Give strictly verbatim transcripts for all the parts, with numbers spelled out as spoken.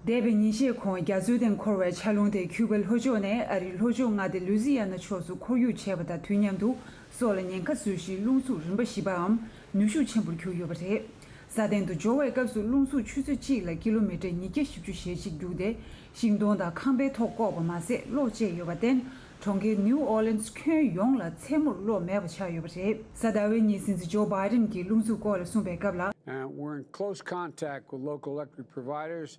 འདས་པའི་ཉིན་ཤས་གོང་རྒྱ་མཚོའི་སྟེང་འཁོར་བའི་ཆར་རླུང་དེ་ཁྱུ་པའི་ལྷོ་ཕྱོགས་ནས་ཨ་རིའི་ལྷོ་ཕྱོགས་མངའ་སྡེ་ལུའི་ཛི་ཡ་ན་ཕྱོགས་སུ་ཁོར་ཡུག་བྱས་པ་དང་དུས་མཉམ་དུ། སོགས་ལ་ཉེན་ཁ་བཟོ་གཞིའི་རླུང་འཚུབ་རིམ་པ་བཞི་པའམ་ནུས་ཤུགས་ཆེན་པོར་གྱུར་ཡོད་པ་རེད། ས་སྟེང་དུ་འབྱོར་བའི་སྐབས་སུ་རླུང་འཚུབ་ཆུ་ཚོད་གཅིག་ལ་ཀི་ལོ་མི་ཊར་ཉིས་བརྒྱ་བཞི་བཅུ་ཞེ་གཅིག་རྒྱུགས་ཏེ། ཤིང་སྡོང་དང་ཁང་པའི་ཐོག་བཀོག་པ་མ་ཟད་གློག་བཅད་ཡོད་པར་བརྟེན། གྲོང་ཁྱེར་ནིའུ་ཨོ་ལིན་ཁྱོན་ཡོངས་ལ་མཚན་མོར་གློག་མེད་པ་ཆགས་ཡོད་པ་རེད། གཟའ་ཟླ་བའི་ཉིན་སྲིད་འཛིན་ཇོ་བྷའི་ཌེན་གྱིས་རླུང་འཚུབ་སྐོར་ལ་གསུངས་པའི་སྐབས་ལ། And we're in close contact with local electric providers.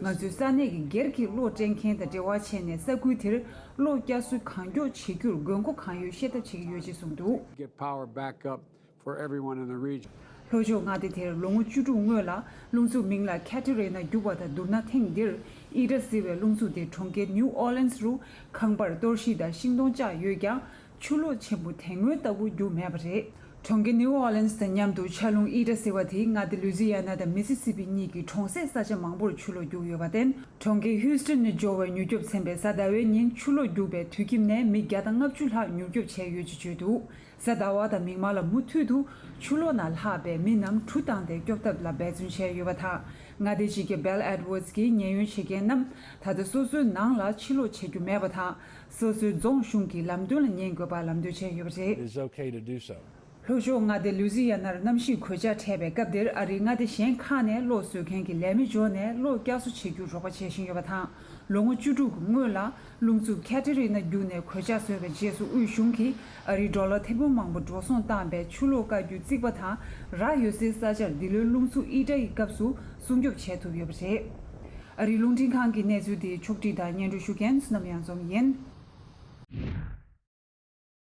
ང་ཚོས་ས་གནས་ཀྱི་སྒེར་གྱི་གློག་སྤྲད་མཁན་དང་འབྲེལ་བ་བྱས་ནས་ས་ཁུལ་དེར་གློག་བསྐྱར་གསོ་གང་མགྱོགས་བྱེད་རྒྱུར་དགོས་མཁོ་གང་ཡོད་ཤེས་ཐབས་བྱེད་ཀྱི་ཡོད་ཅེས་གསུངས་འདུག། Get power back up for everyone in the region. ལྷོ་ཕྱོགས་མངའ་སྡེ་དེར་ལོ་ངོ་བཅུ་དྲུག་སྔོན་ལ་རླུང་འཚུབ་མིང་ལ་ཁེ་ཏི་རི་ན་བརྒྱུགས་པ་དང་བསྡུར་ན། ཐེངས་འདིར་ཨི་ཏྲ་བཟི་བའི་རླུང་འཚུབ་དེ་གྲོང་ཁྱེར་ནིའུ་ཨོ་ལིན་རུ་ཁང་པར་གཏོར་བཤིག་དང་ཤིང་སྡོང་བཅག་ཡོད་ཀྱང་། ཆུ་ལོག་ཆེན་པོ་དེ་སྔོན་ལྟ་བུ་རྒྱུག་མེད་པ་རེད། གྲོང་ཁྱེར་ནིའུ་ཨོ་ལིན་དང་མཉམ་དུ་ཆར་རླུང་ཨི་ཏྲ་བཟི་བ་དེས་མངའ་སྡེ་ལུའི་ཛི་ཡ་ན་དང་མི་སི་སི་པི་གཉིས་ཀྱི་གྲོང་གསེབ་ས་ཆ་མང་པོར་ཆུ་ལོག་རྒྱུགས་ཡོད་པར་བརྟེན། གྲོང་ཁྱེར་ཧིའུ་སྟོན་ནས་འབྱོར་བའི་མྱུར་སྐྱོབ་ཚན་པས་གཟའ་ཟླ་བའི་ཉིན་ཆུ་ལོག་རྒྱུགས་པའི་དུད་ཁྱིམ་ནས་མི་བརྒྱ་དང་ལྔ་བཅུ་ལྷག་མྱུར་སྐྱོབ་བྱས་ཡོད་ཅེས་བརྗོད་འདུག། གཟའ་ཟླ་བ་དང་མིག་དམར་ལ་མུ་མཐུད་དུ་ཆུ་ལོག་ནང་ལྷག་པའི་མི་རྣམས་གྲུ་བཏང་སྟེ་སྐྱོབ་ཐབས་ལ་འབད་བརྩོན་བྱས་ཡོད་པ་དང་། མངའ་སྡེ་སྤྱི་ཁྱབ་བྷེལ་ཨེ་ཌི་ཝར་ཌི་གྱིས་ཉེན་གཡོལ་བྱེད་མཁན་རྣམས་ད་ལྟ་སོ་སོའི་ནང་ལ་ཕྱིར་ལོག་བྱེད་རྒྱུ་མེད་པ་དང་། སོ་སོའི་རྫོང་གཞུང་གི་ལམ་སྟོན་ལ་ཉན་དགོས་པ་ལམ་སྟོན་བྱས་ཡོད་པ་རེད། It's okay to do so. ལྷོ་ཕྱོགས་མངའ་སྡེ་ལུའི་ཛི་ཡ་ནར་གནམ་གཤིས་གོད་ཆག་འཕྲད་པའི་སྐབས་འདིར་ཨ་རིའི་མངའ་སྡེ་གཞན་ཁག་ནས་གློག་བཟོ་མཁན་གྱི་ལས་མི་འབྱོར་ནས་གློག་བསྐྱར་གསོ་བྱེད་རྒྱུར་རོགས་པ་བྱེད་བཞིན་ཡོད་པ་དང་། ལོ་ངོ་བཅུ་དྲུག་གི་སྔོན་ལ་རླུང་འཚུབ་ཁེ་ཏི་རི་ན་བརྒྱུགས་ནས་གོད་ཆག་བཟོས་པའི་རྗེས་སུ་དབུས་གཞུང་གིས་ཨ་རིའི་ཌོ་ལར་ཐེར་འབུམ་མང་པོ་འགྲོ་སོང་བཏང་བའི་ཆུ་ལོག་བཀག་རྒྱུའི་རྩིག་པ་དང་ར་ཡོད་སའི་ས་ཆར་འདི་ལོའི་རླུང་འཚུབ་ཨི་ཏྲ་ཡི་སྐབས་སུ་སྲུང་སྐྱོབ་བྱས་ཐུབ་ཡོད་པ་རེད། ཨ་རིའི་རླུང་འཕྲིན་ཁང་གི་གནས་ཚུལ་དེ་ཕྱོགས་སྒྲིག་དང་སྙན་སྒྲོན་ཞུ་མཁན་བསོད་ནམས་གཡང་འཛོམས་ཡིན།